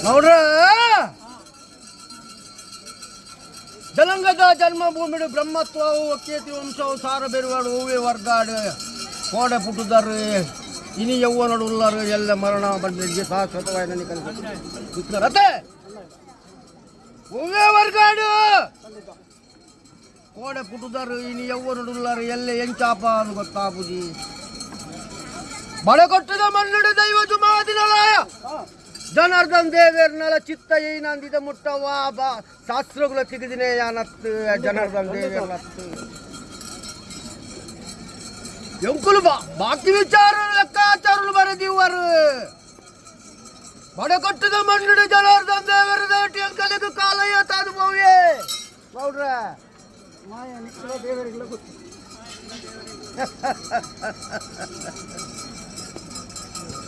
ನೋಡ್ರ, ಜಲಂಗದ ಜನ್ಮಭೂಮಿಡು ಬ್ರಹ್ಮತ್ವವು ಒಕ್ಕೇತಿ ವಂಶವು ಸಾರ ಬೆರುವಾಡು ಹೂವೆ ವರ್ಗಾಡು ಕೋಡೆ ಪುಟ್ಟುದಾರು ಇನಿ ಯೌವನಡು ಉಲ್ಲರು ಎಲ್ಲ ಮರಣ ಬಂದಿಗೆ ಶಾಶ್ವತವಾದ ರತೆ. ಹೂವೆ ವರ್ಗಾಡು ಕೋಡೆ ಪುಟ್ಟುದಾರು ಇನಿ ಯೌವನಡು ಉಲ್ಲರು ಎಲ್ಲ ಎಂಚಾಪ ಅನ್ನು ಗೊತ್ತಾಪುಜಿ. ಬಡಕೊಟ್ಟದ ಮಣ್ಣುಡು ದೈವ ಜುಮಾದಿನಲಾಯ ಜನಾರ್ದನ್ ದೇವೇರ್ನಲ ಚಿತ್ತ ಏನಂದಿದ ಮುಟ್ಟವಾ ಬಾ ಶಾಸ್ತ್ರಗಳ ತಿಗಿದಿನೇ ಯಾನತ್ತು ಜನಾರ್ದನ್ ದೇವೇರ್ನತ್ತು ಎಂಕುಲು ಬಾ ಬಾಕಿ ವಿಚಾರ ಲೆಕ್ಕಾಚಾರలు ಬರೆದಿವರು. ಬಡಕೊಟ್ಟದ ಮಣ್ಣುಡು ಜನಾರ್ದನ್ ದೇವರ ದೇಟಿ ಅಂಕಲಿಗೆ ಕಾಲಯ್ಯ ತಾದು ಬೋಯೆ ಗೌಡ್ರ. ಮಾಯ ನಿಕ್ಕಲ ದೇವರಿಗೆಲ್ಲ ಗೊತ್ತು.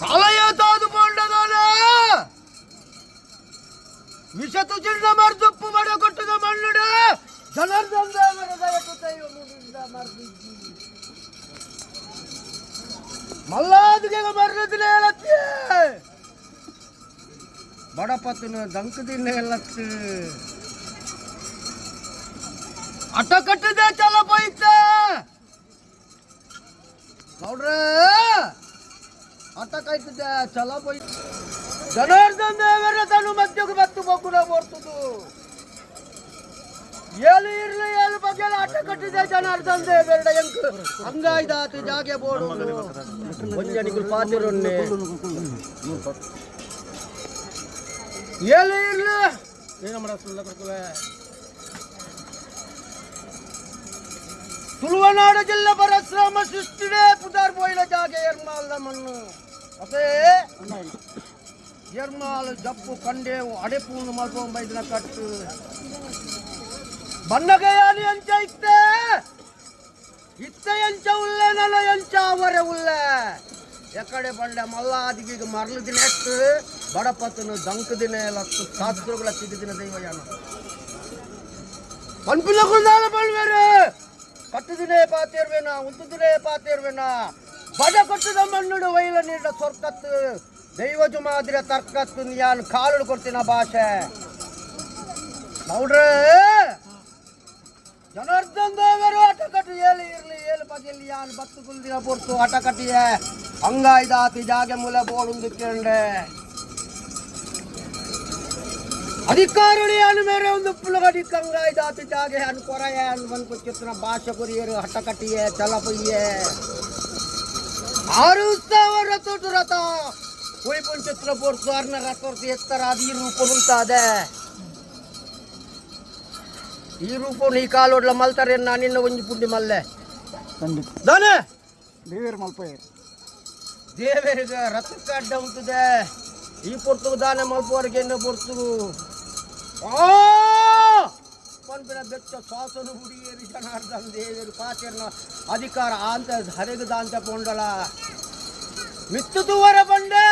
ಕಾಲಯ್ಯ ತಾದು ಬೋಂಡದಾನ ವಿಷತು ಚಿನ್ನ ಮರ್ದುಪ್ಪು ಬಡಕೊಟ್ಟದ ಮಣ್ಣುಡು ಜನಾರ್ದನ್ ದೇವರ ದಯಟು ದೈವ ಮುಡಿಂದ ಮರ್ದಿಜ್ಜಿ ಮಲ್ಲಾದಿಗೆ ಮರ್ಲದಿನ ಹೇಳತ್ತೆ ಬಡಪತ್ತನ ದಂಕದಿನ ಹೇಳತ್ತು ಅಟ ಕಟ್ಟದೆ ಚಲ ಪೋಯ್ತ ನೋಡ್ರ. ಅಟ ಕಾಯ್ತದೆ ಚಲ ಪೋಯ್ತ. ಜನಾರ್ದನ್ ದೇವರ ತನು ಮಧ್ಯಕ್ಕೆ ಬತ್ತು ಬಗ್ಗುನ ಬರ್ತದು. ಏಳು ಇರ್ಲಿ ಏಳು ಬಗ್ಗೆ ಆಟ ಕಟ್ಟಿದೆ ಜನಾರ್ದನ್ ದೇವರ ಎಂಕ್ ಹಂಗಾಯ್ದಾತು ಜಾಗೆ ಬೋಡು ಒಂಜನಿಗೆ ಪಾತಿರೊನ್ನೆ. ಏಳು ಇರ್ಲಿ ಏನಮ್ಮ. ತುಳುವನಾಡ ಜಿಲ್ಲೆ ಪರಶ್ರಮ ಸೃಷ್ಟಿನೇ ಪುದಾರ್ ಪೋಯಿನ ಜಾಗೆ ಎರ್ಮಾಲ್ದ ಮಣ್ಣು ಅದೇ. ಎರ್ಮಾಲ್ ಜಪ್ಪು ಕಂಡೇವು ಅಡೆಪೂನು ಮಲ್ಪೊಂಬ ಬೈದಿನ ಕಟ್ಟು ಬನ್ನಗಯಾನಿ ಅಂಚ ಇತ್ತೆ ಇತ್ತೆ ಎಂಚ ಉಲ್ಲೆ ನನ ಎಂಚ ಅವರೆ ಉಲ್ಲೆ. ಎಕಡೆ ಬಂಡೆ ಮಲ್ಲಾದಿಗೆ ಮರಳು ದಿನ ಎತ್ತು ಬಡಪತ್ತನು ದಂಕು ದಿನ ಲತ್ತು ಶಾಸ್ತ್ರಗಳ ಸಿಗದಿನ ದೈವಯಾನ ಪನ್ಪಿನ ಕುಂದಾಲ ಬಲ್ವೇರು ಕಟ್ಟುದಿನೇ ಪಾತೇರ್ವೇನ ಉಂತುದಿನೇ ಪಾತೇರ್ವೇನ. ಬಡ ಕೊಟ್ಟದ ಮಣ್ಣುಡು ವೈಲ ನೀಡ ಸೊರ್ಕತ್ತು ದೈವ ಜುಮಾದಿರ ತರ್ಕತ್ತು ಯಾನು ಕಾಲುಡು ಕೊಡ್ತೀನ ಭಾಷೆ ನೋಡ್ರೆ. ಜನಾರ್ದನ್ ದೇವರು ಆಟ ಕಟ್ಟು ಏಳು ಇರ್ಲಿ ಏಳು ಪಗೆಲಿ ಯಾನ್ ಬತ್ತು ಕುಲ್ದಿನ ಪೊರ್ತು ಆಟ ಕಟ್ಟಿಯೆ ಹಂಗಾಯ್ದಾತಿ ಜಾಗೆ ಮೂಲೆ ಬೋಡುಂದು ಕೇಂಡೆ. ಅಧಿಕಾರುಳಿ ಅನು ಮೇರೆ ಒಂದು ಪುಲಗಡಿ ಕಂಗಾಯ್ದಾತಿ ಜಾಗೆ ಅನ್ ಕೊರಯ ಅನ್ ಬಂದು ಚಿತ್ರ ಭಾಷೆ ಕೊರಿಯರು ಹಠ ಕಟ್ಟಿಯೆ ಚಲ ಪೊಯ್ಯೆ. 6000 ತೊಟ್ಟು ರಥ ಪೊಯ್ಪುನ್ ಚಿತ್ರ ಪೊರ್ತು ಅರ್ನ ರಥೋರ್ತು ಎತ್ತರ ಅದು ಈ ರೂಪ ಉಂಟಾದೆ. ಈ ರೂಪ ಈ ಕಾಲೋಡ್ಲ ಮಲ್ತಾರೆ ನಿನ್ನ ಒಂಜಿ ಪುಂಡಿ ಮಲ್ಲೆ. ಖಂಡಿತ. ದಾನೆ. ದೇವೇರು ಮಲ್ಪಯ್ಯರು. ದೇವರಿಗೆ ರಥಕ್ಕೆ ಅಡ್ಡ ಉಂಟುದೆ. ಈ ಪೊರ್ತುಗು ದಾನೆ ಮಲ್ಪುವರೆಗೆ ಎನ್ನ ಪೊರ್ತುಗು ಆ ಪನ್ಪಿನ ಬೆಚ್ಚ ಶ್ವಾಸನು ಹುಡಿಯೇರಿ ಜನಾರ್ದನ್ ದೇವರು ಪಾಚೇರ್ನ ಅಧಿಕಾರ ಆಂತ ಹರೆಗು ದಾಂತ ಪೊಂಡಲ ಮಿತ್ತು ತೂವರ ಬಂಡೆ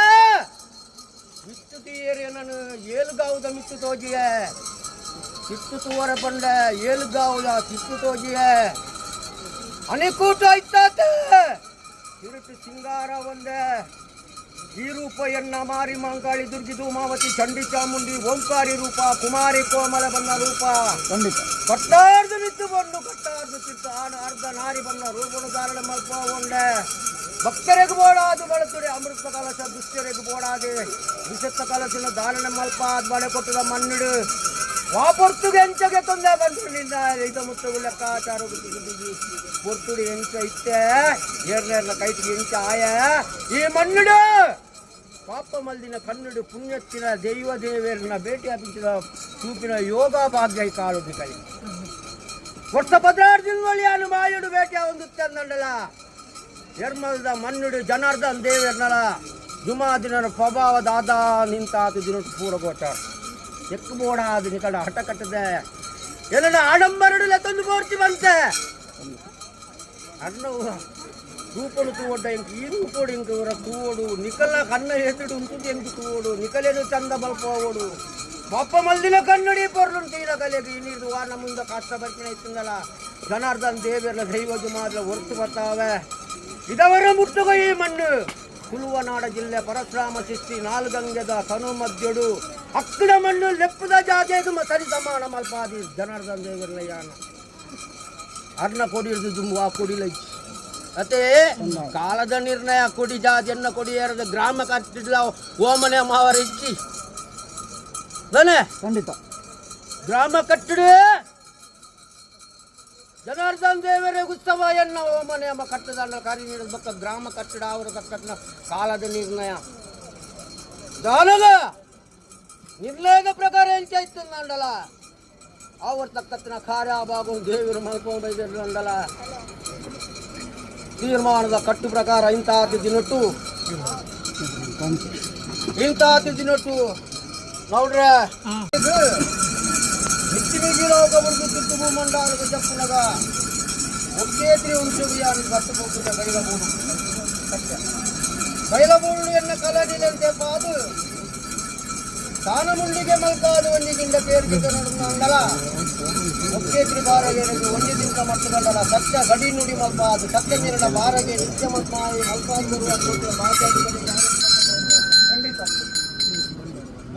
ಮಿತ್ತು ತೀಯರಿ ನಾನು ಏಳುಗಾವುದ ಮಿತ್ತು ತೋಜಿಯೆ ಸಿತ್ತು ತೂವರ ಬಂಡೆ ಏಳುಗಾವುದ ಸಿತ್ತು ತೋಜಿಯೆ ಅನೆಕೂಟ ಐತಾತೆ ತಿರುಟು ಸಿಂಗಾರ ಒಂದೇ. ಈ ರೂಪ ಎನ್ನ ಮಾರಿ ಮಾಂಕಾಳಿ ದುರ್ಗಿ ಧೂಮಾವತಿ ಚಂಡಿ ಚಾಮುಂಡಿ ಓಂಕಾರಿ ರೂಪ ಕುಮಾರಿ ಕೋಮಲ ಬನ್ನ ರೂಪ. ಖಂಡಿತ. ಕಟ್ಟಾರ್ದು ನಿತ್ತು ಬಂದು ಕಟ್ಟಾರ್ದು ತಿತ್ತು ಆಣ ಅರ್ಧ ನಾರಿ ಬನ್ನ ರೂಪನು ಧಾರಣ ಮಲ್ಪ ಒಂಡೆ. ಭಕ್ತರಿಗೆ ಬೋಡಾದು ಬಳಸುಡೆ ಅಮೃತ ಕಲಶ, ದುಷ್ಟರಿಗೆ ಬೋಡಾದೆ ವಿಷತ್ತ ಕಲಶನ ಧಾರಣೆ ಮಲ್ಪ ಅದು ಬಳೆ ಕೊಟ್ಟದ ಮಣ್ಣಿಡು ವಾಪೊರ್ತುಗೆ ಎಂಚಗೆ ತೊಂದರೆ ಬಂತು ನಿನ್ನ ಇದು ಮುತ್ತುಗು ಲೆಕ್ಕಾಚಾರ ಪೊರ್ತುಡು ಎಂಚ ಇತ್ತೆ ಏರ್ನೇರ್ನ ಕೈಟಿಗೆ ಎಂಚ ಆಯ ಈ ಮಣ್ಣುಡು. ಪಾಪ ಮಲ್ದಿನ ಕನ್ನುಡು ಪುಣ್ಯತ್ತಿನ ದೈವ ದೇವೇರ್ನ ಭೇಟಿ ಅಪಿಂಚಿನ చూపిన ಯೋಗ ಭಾಗ್ಯ ಈ ಕಾಲು ಕೈ ವರ್ಷ 16 ದಿನಗಳು ಮಾಯುಡು ಭೇಟಿ ಒಂದು ತಂದಂಡಲ ಎರ್ಮಲ್ದ ಮಣ್ಣುಡು ಜನಾರ್ದನ್ ದೇವೇರ್ನಲ ಜುಮಾ ದಿನದ ಪ್ರಭಾವ ದಾದಾ ನಿಂತಾತು ದಿನ ಪೂರ ಗೋಚಾರ ಎಕ್ಕು ಬೋಡ ಅದು ನಿಕಡ ಹಠ ಕಟ್ಟದೆ ಏನನ್ನ ಆಡಂಬರಡು ತಂದು ಬೋರ್ಚಿ ಬಂತೆ ಅಣ್ಣ ರೂಪಡು ತೂವಡ್ಡ ಇಂಕ ಈ ರೂಪಡು ಇಂಕ ಇವರ ತೂವಡು ನಿಕಲ ಕಣ್ಣ ಎದುಡು ಉಂಟು ಎಂಕು ತೂವಡು ನಿಕಲೇನು ಚಂದ ಬಲ್ಪೋಡು ಬಪ್ಪ ಮಲ್ದಿನ ಕನ್ನಡಿ ಪೊರ್ಲು ತೀರ ಕಲೆಗೆ ಈ ನೀರು ವಾರ ಮುಂದೆ ಕಷ್ಟ ಬರ್ಪಿನ ಇತ್ತಂದಲ್ಲ ಜನಾರ್ದನ್ ದೇವಿಯರ್ಲ ದೈವ ಜುಮಾರ್ಲ ಹೊರ್ತು ಬರ್ತಾವೆ ಇದವರ ಮುಟ್ಟುಗ ಈ ಮಣ್ಣು. ತುಳುವನಾಡ ಜಿಲ್ಲೆ ಪರಶುರಾಮ ಶಿಷ್ಟಿ ನಾಲ್ಗಂಗೆದ ತನು ಮಧ್ಯಡು ಅಕ್ಕಡ ಮಣ್ಣು ಲೆಪ್ಪದ ಜಾಗೆಗೆ ಸರಿ ಸಮಾನ ಮಲ್ಪಾದಿ ಜನಾರ್ದನ್ ದೇವರ್ಲಯ್ಯಾನ ಅರ್ನ ಕೊಡಿ ಹಿಡಿದು ದುಂಬು ಆ ಕೊಡಿಲ ಅತ್ತೆ ಕಾಲದ ನಿರ್ಣಯ ಕೊಡಿ ಜಾತಿ ಎನ್ನ ಕೊಡಿ ಏರದ ಗ್ರಾಮ ಕಟ್ಟಿಡ್ಲ ಓಮನೆ ಮಾವರ ಇಚ್ಚಿ ತಾನೆ. ಖಂಡಿತ. ಗ್ರಾಮ ಕಟ್ಟಡ ಜನಾರ್ದನ್ ದೇವರೇ ಉತ್ಸವ ಎನ್ನ ಓಮನೆ ಎಂಬ ಕಟ್ಟದ ಕಾರ್ಯ ನೀಡಬೇಕು. ಗ್ರಾಮ ಕಟ್ಟಡ ಅವರ ಕಟ್ಟಡ ಕಾಲದ ನಿರ್ಣಯ ದಾನದ ನಿರ್ಣಯದ ಪ್ರಕಾರ ಎಂಚಾಯ್ತು ಅಂಡಲ ಅವ್ರ ತಕ್ಕತ್ತಿನ ಕಾರ್ಯ ಬಾಬು ದೇವರು ಮಲ್ಕೊಂಡು ಅಂಡಲ ತೀರ್ಮಾನದ ಕಟ್ಟು ಪ್ರಕಾರ ಇಂಥ ದಿನಟ್ಟು ಇಂಥ ದಿನಟ್ಟು ನೋಡ್ರೆ ಇದು మిత్తిమిగిలో ఒక చుట్టూ భూమండాలకు చెప్పునగా ఒకేత్రి వంశవియాన్ని కట్టుపోతున్న బైలబూడు బైలబూడు ఎన్న కలడిలంటే పాదు తానముండిಗೆ ಮಲ್ಪಾದು ಒಂಜಿಗಿಂಡ ಪೇರ್ಗಿದ್ದ ನಡುಂಡಲ ಒಕ್ಕೇತ್ರಿ ಬಾರಗೆ ಒಂಜಿ ದಿನ ಮಟ್ಟಗಂಡಲ ಸತ್ಯ ಗಡಿ ನುಡಿ ಮಲ್ಪಾದು ಸತ್ಯ ನೀರಿನ ಬಾರಗೆ ನಿತ್ಯ ಮಲ್ಪಾಯಿ ಮಲ್ಪಾದು ಬರುವ ಮಾತಾಡಿ. ಖಂಡಿತ.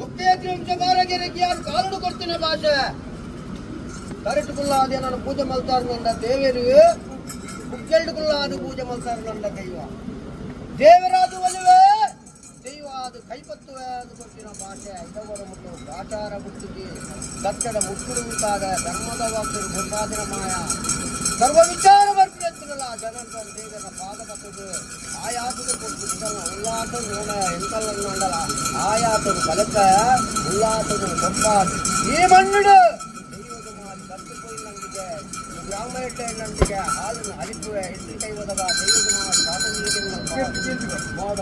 ಒಕ್ಕೇತ್ರಿ ವಂಶ ಬಾರಗೆ ಯಾರು ಕಾಲುಡು ಕೊಡ್ತೀನಿ ಭಾಷೆ ಕರೆಕ್ಟ್ ಅದೇ ನಾನು ಪೂಜೆ ಮಲ್ತಾರ ನಂಡ ದೇವರು ಮುಗ್ಗೆಲ್ಡುಗುಲ್ಲಾದು ಪೂಜೆ ಮಲ್ತಾರ ನಂಡ ದೈವ ದೇವರಾದು ಒಲಿವೆ ದೈವ ಅದು ಕೈಪತ್ತುವೆ ಅದು ಕೊಟ್ಟಿನ ಭಾಷೆ ಇದವರ ಮುಟ್ಟು ಆಚಾರ ಮುಟ್ಟಿಗೆ ಸತ್ಯದ ಮುಟ್ಟುಡು ಉಂಟಾದ ಧರ್ಮದ ವಾಕ್ಯರು ಗುರ್ಪಾದಿನ ಮಾಯ ಸರ್ವ ವಿಚಾರ ಬರ್ಪಿರಲ್ಲ ಜನರ ದೇವರ ಪಾದ ಬತ್ತದು ಆಯಾತದ ಕೊಟ್ಟು ಉಲ್ಲಾಸ ನೋಡ ಎಂತಲ್ಲ ಅಂಡಲ ಆಯಾತದ ಬಲಕ ಉಲ್ಲಾಸದ ಗೊಪ್ಪ ಈ ಮಣ್ಣುಡು ದೈವದ ಮಾರಿ ಕತ್ತಿపోయినందుకే ಈ ಗ್ರಾಮ ಇಟ್ಟಂದಿಗೆ ಹಾಲನ್ನು ಅರಿಪುವೆ ಇಟ್ಟು ಕೈ ಒದಗ ದೈವದ ಮಾರಿ ಪಾಪ.